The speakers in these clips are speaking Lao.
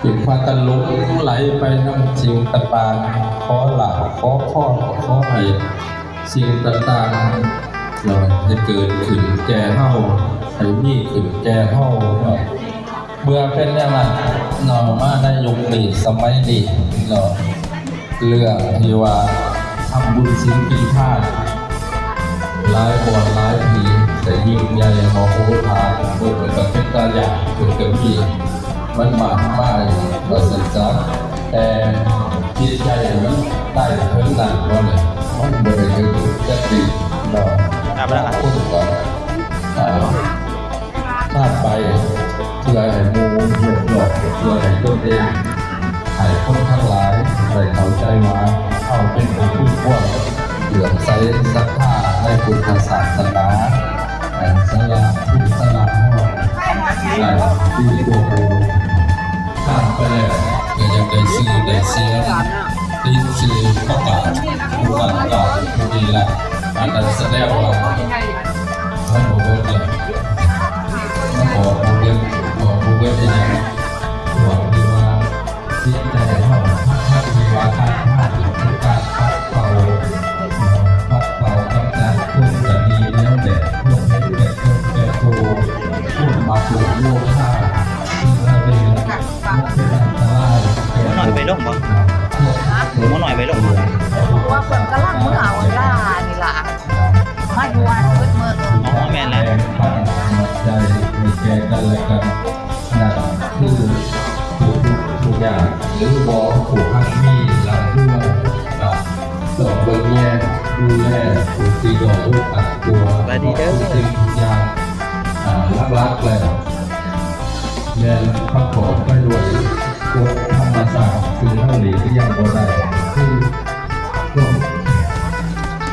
ຈຶ່ງພາກັນຫຼົງໄຫຼໄປນຳສິ່ງຕ່າງໆ ຂໍລາບ ຂໍພອນ ຂໍໃຫ້ສິ່ງຕ່າງໆເນາະ ໃຫ້ເກີດຂຶ້ນແກ່ເຮົາ ໃຫ້ມີຂຶ້ນແກ່ເຮົາເນາະ. ເມື່ອເປັນແນວນັ້ນເນາະ ມາໃນຍຸກນີ້ສະໄໝນີ້ເນາະ ເລື່ອງທີ່ວ່າທຳບຸນສິນກິນທານ ຫຼາຍບ່ອນຫຼາຍທີ່ ແຕ່ຍິ່ງໃຫຍ່ມະໂຫລານ ເພິ່ນກໍເປັນຕາຢ້ານ ເພິ່ນກໍມີ ມັນມາກມາຍວ່າຊັ້ນຊະ ແຕ່ຈິດໃຈມັນໄດ້ເຖິງນັ້ນບໍ່ແຫຼະ ມັນບໍ່ໄດ້ເຖິງຈັກດີເນາະ. ບາງຄົນກໍ ອ່າ ພາດໄປເພື່ອໃຫ້ໝູ່ເພື່ອໃຫ້ຕົນເອງ ໃຫ້ຄົນທັງຫຼາຍໄດ້ເຂົ້າໃຈວ່າເຮົາເປັນຜູ້ມີຄວາມເຫຼື້ອມໃສສັດທາໃນພຸດທະສາສະໜາ ສາລະພຸດທະສາສະໜາເຮົາໄດ້ດີກວ່າໝູ່. ຂ້າມໄປແລ້ວກໍຢາກໄດ້ຊື່ໄດ້ສຽງ ຕິດຊື່ພະບາດ ຜູ້ຕັ້ງການຜູ້ນີ້ລະ ອັນນັ້ນສະແດງວ່າມັນບໍ່ເບິດແລ້ວ ມັນອອກບໍ່ເບິດ ອອກບໍ່ເບິດອີ່ຫຍັງ ພວກທີ່ວ່າຈິດໃຈເຮົາ ທັງໆທີ່ວ່າການພາດ ຄືການປັດເປົ່າ ປັດເປົ່າກຳຈັດຄົນກະດີແນວແບບ ພວກເຮັດແບບຄົນແບບໂຕ ຄົນມາໂກງໂລກາ ຄືເຮົາໄດ້ ມັນເປັນອັນຕະລາຍແກ່ ໝໍນ້ອຍໄປລົງບໍ່? ໝໍນ້ອຍໄປລົງບໍ່? ວ່າເພິ່ນກຳລັງເມືອເອົາລານີ້ລະ ມາຢູ່ວັດເບິດມື້. ອໍ ແມ່ນແລ້ວ ໃຈໃຫ້ແກ່ກັນແລະກັນ ນັ້ນຄືຜູ້ທຸກຜູ້ຍາກ ຫຼືບໍ່ຜູ້ຮັ່ງມີລ່ຳລວຍ ກໍຕ້ອງເບິ່ງແຍງດູແລຜູ້ທີ່ດ້ອຍໂອກາດກວ່າ. ສະບາຍດີເດີ. ທຸກສິ່ງທຸກຢ່າງ ອ່າ ຫຼັກໆແລ້ວ ແມ່ນປະກອບໄປດ້ວຍກົດທຳມະຊາດ ຊຶ່ງເຮົາຫຼີກລ້ຽງບໍ່ໄດ້ ຄືຄວາມ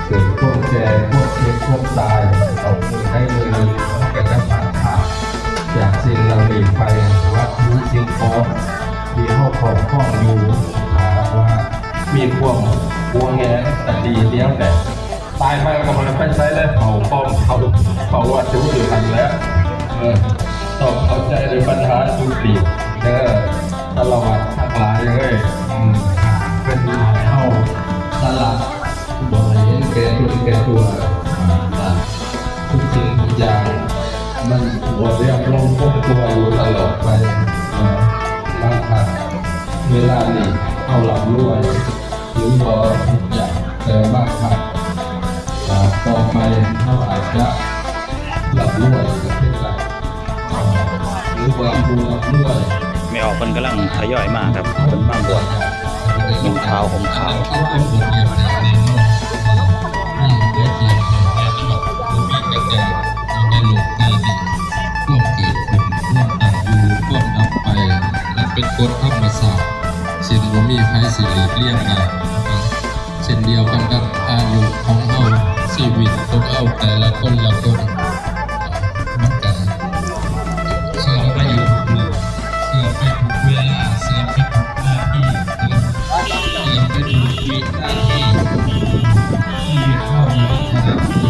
ເກີດ ຄວາມແກ່ ຄວາມເຈັບ ຄວາມຕາຍ ເອົາມື້ໃດມື້ໜຶ່ງ ເຮົາກໍຈະພັດພາກຈາກສິ່ງເຫຼົ່ານີ້ໄປ. ວັດຖຸສິ່ງຂອງທີ່ເຮົາຄອບຄອງຢູ່ ຖ້າຫາກວ່າມີຄວາມຫວງແຫນ ສະຕິດຽວແຕ່ ຕາຍມາກໍບໍ່ໄດ້ໄປໃສແລ້ວ ເຝົ້າກອງເຂົ້າ ເຝົ້າວັດຢູ່ຫັ້ນແຫຼະ. ເອີ ຕ້ອງເຂົ້າໃຈໃນບັນຫາຈຸດນີ້ເດີ ຄາລະວະທັງຫຼາຍເອີຍ. ເພິ່ນໃຫ້ເຮົາສະຫຼະ ບໍ່ໃຫ້ເຫັນແກ່ຕົນແກ່ຕົວ ອາ ທຸກສິ່ງທຸກຢ່າງ ມັນບໍ່ໄດ້ດຳລົງຄົງຕົວຢູ່ຕະຫຼອດໄປ. ບາງຄັ້ງເວລານີ້ເຮົາລ່ຳລວຍ ຫຼືບໍ່ທຸກຢ່າງ ແຕ່ບາງຄັ້ງ ອາ ຕໍ່ໄປເຮົາອາດຈະລ່ຳລວຍກໍເປັນໄດ້ ຫຼືວ່າຜູ້ລ່ຳລວຍ. ແມ່ອອກເພິ່ນກຳລັງທະຍອຍມາຄັບ ເພິ່ນມາບວດ ນຸ່ງຂາວຫົ່ມຂາວ. ຄວາມເກີດຂຶ້ນ ຄວາມຕັ້ງຢູ່ ຄວາມດັບໄປ ມັນເປັນກົດທຳມະຊາດ ຊຶ່ງບໍ່ມີໃຜຊິຫຼີກລ້ຽງໄດ້. ເຊັ່ນດຽວກັນກັບອາຍຸຂອງເຮົາ ຊີວິດຂອງເຮົາແຕ່ລະຄົນລະຄົນ ມັນກະເສື່ອມໄປຢູ່ທຸກມື້ ເສື່ອມໄປທຸກເວລາ ເສື່ອມໄປທຸກນາທີ ເສື່ອມໄປທຸກວິນາທີ. ຊີວິດເຮົາມີລັກສະນະທີ່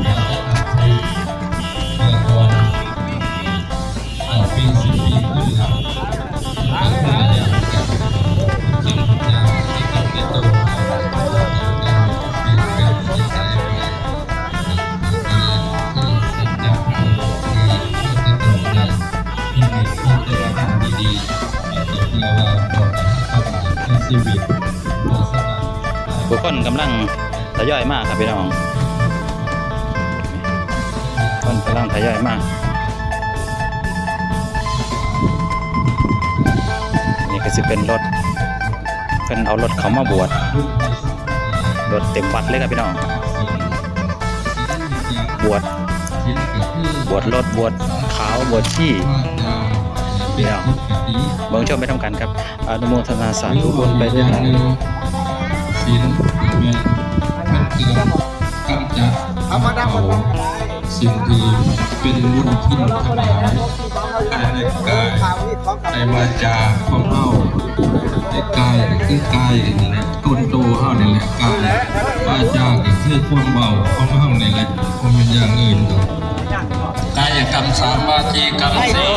ຈະນຳໄປເພື່ອກ່ອນ ເອົາປີສິບປີຂຶ້ນຫຼັງ ກໍຄືໄລຍະການເປັນຈິງເປັນຈັງທີ່ເປັນຕົວເຮົາ ເປັນການທີ່ໃຊ້ໄປ ຄືສັດຈະເຮົາທີ່ເຮົາຈະຕ້ອງໄດ້ມີມີແຕ່ລະອັນດີໆ ເພື່ອວ່າເຮົາຈະຮັກສາໃນຊີວິດ. ເພາະສະນັ້ນ ຜູ້ຄົນກຳລັງ ທະຍອຍມາຄັບພີ່ນ້ອງ ເພິ່ນກຳລັງທະຍອຍມາ. ນີ້ກໍຊິເປັນລົດ ເພິ່ນເອົາລົດເຂົ້າມາບວດ ລົດເຕັມວັດເລີຍຄັບພີ່ນ້ອງ ບວດ ບວດລົດ ບວດຂາວ ບວດຊີ ພີ່ນ້ອງ ເບິ່ງຊົມໄປນຳກັນຄັບ. ອະນຸໂມທະນາສາທຸບຸນໄປດ້ວຍກັນ. ສິນແມ່ນເຄື່ອງກຳຈັດ ເອົາສິ່ງທີ່ເປັນມົນທິນທັງຫຼາຍ ພາຍໃນກາຍ ໃນວາຈາຂອງເຮົາ. ໃນກາຍກໍຄືກາຍນີ້ແຫຼະ ຕົນໂຕເຮົານີ້ແຫຼະ ກາຍ ວາຈາກໍຄືຄວາມເວົ້າຂອງເຮົານີ້ແຫຼະ ບໍ່ແມ່ນຢ່າງອື່ນດອກ. ກາຍ ກາຍກຳສາມ ວາຈີກຳສີ່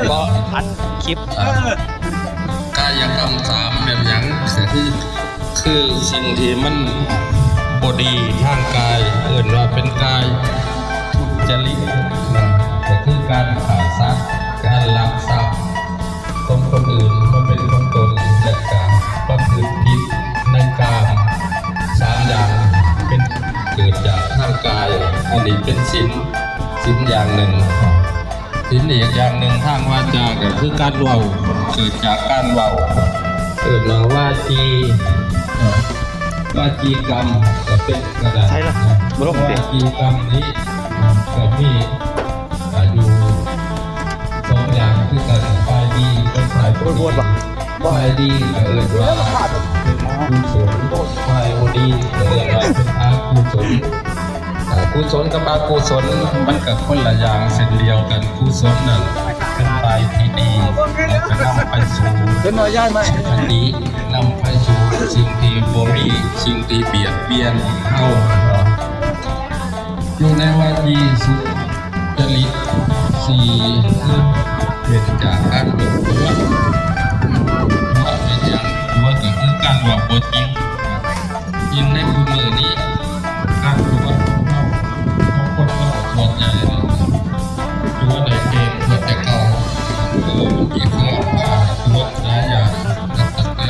ເພາະ ອັດຄລິບ ເອີ ກາຍກຳສາມແມ່ນຫຍັງ? ກໍຄື ຄືສິ່ງທີ່ມັນບໍ່ດີທາງກາຍ ເອີ້ນວ່າເປັນກາຍທຸດຈະລິດນະ ກໍຄືການຂ້າສັດ ການລັກຊັບ ຂອງຄົນອື່ນມາເປັນຂອງຕົນ ແລະ ການປະພຶດຜິດໃນກາມສາມຢ່າງ ເປັນເກີດຈາກທາງກາຍ ອັນນີ້ເປັນສິນ ສິນຢ່າງໜຶ່ງ. ສິນອີກຢ່າງໜຶ່ງທາງວາຈາກໍຄືການເວົ້າ ເກີດຈາກການເວົ້າ ເອີ້ນວ່າວາຈີ ເອີ ວາຈີກຳກໍເປັນກໍໄດ້ ໃຊ່ລະ ບໍ່ລົງຕິ ວາຈີກຳນີ້ກໍມີ ອ່າ ຢູ່ສອງຢ່າງຄືກັນ ຝ່າຍດີກັບຝ່າຍບໍ່ດີ. ຝ່າຍດີກໍເອີ້ນວ່າເປັນກຸສົນ ຝ່າຍບໍ່ດີກໍເອີ້ນວ່າເປັນອະກຸສົນ. ອາ ກຸສົນກັບອະກຸສົນມັນກໍຄົນລະຢ່າງເຊັ່ນດຽວກັນ. ກຸສົນນັ້ນເປັນຝ່າຍທີ່ດີ ແລ້ວກໍນຳໄປສູ່ສຸຄະຕິ ນຳໄປສູ່ສິ່ງທີ່ບໍ່ມີ ສິ່ງທີ່ບຽດບຽນເຮົາ. ຢູ່ໃນວາຈີສຸຈະລິດສີ່ ເປັນຈາກການເປັນຕົວ ຕົວເປັນຫຍັງ? ຕົວກໍຄືການເວົ້າບໍ່ຈິງ. ຈິງໃນຄູ່ມື້ນີ້ ການຕົວຂອງເຮົາ ຂອງຄົນເຮົາສ່ວນໃຫຍ່ ຕົວໄດ້ເກັ່ງກວ່າແຕ່ເກົ່າ. ເອີ ມັນມີເຄື່ອງຕົວຫຼາຍຢ່າງ ຕັ້ງແຕ່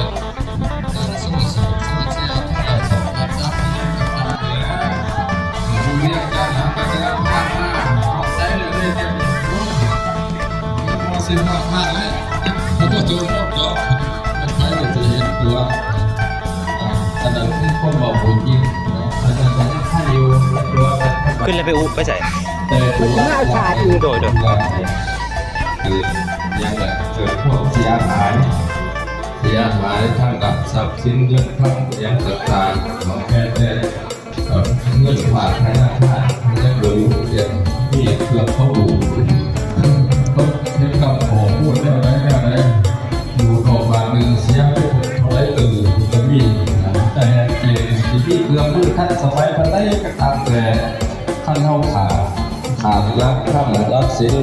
ຂຶ້ນແລ້ວໄປອຸໄປໃສ? ແຕ່ຕົວ ໂດຍ ໂດຍ ເກີດຫຍັງລະ ເກີດຄວາມເສຍຫາຍ ເສຍຫາຍທາງດ້ານຊັບສິນເງິນຄຳຫຍັງຕ່າງໆ ແມ່ນແຕ່ ເອີ ເງິນຝາກທະນາຄານຍັງບໍ່ຢູ່ ເຮັດ ມີເຄື່ອງເຂົາດູດ ເຂົາເຮັດຄຳຂໍໂທດແນວໃດແນວໃດ ຢູ່ເຂົ້າບາດໜຶ່ງເສຍໄປເທົ່າໃດ ເອີ ກໍມີນະ. ແຕ່ແຮງເກມຊິມີເຄື່ອງມືທັນສະໄໝປານໃດກໍຕາມແຕ່ ຄັນເຮົາຂາດ ຂາດຫຼັກທຳ ຫຼັກສິນ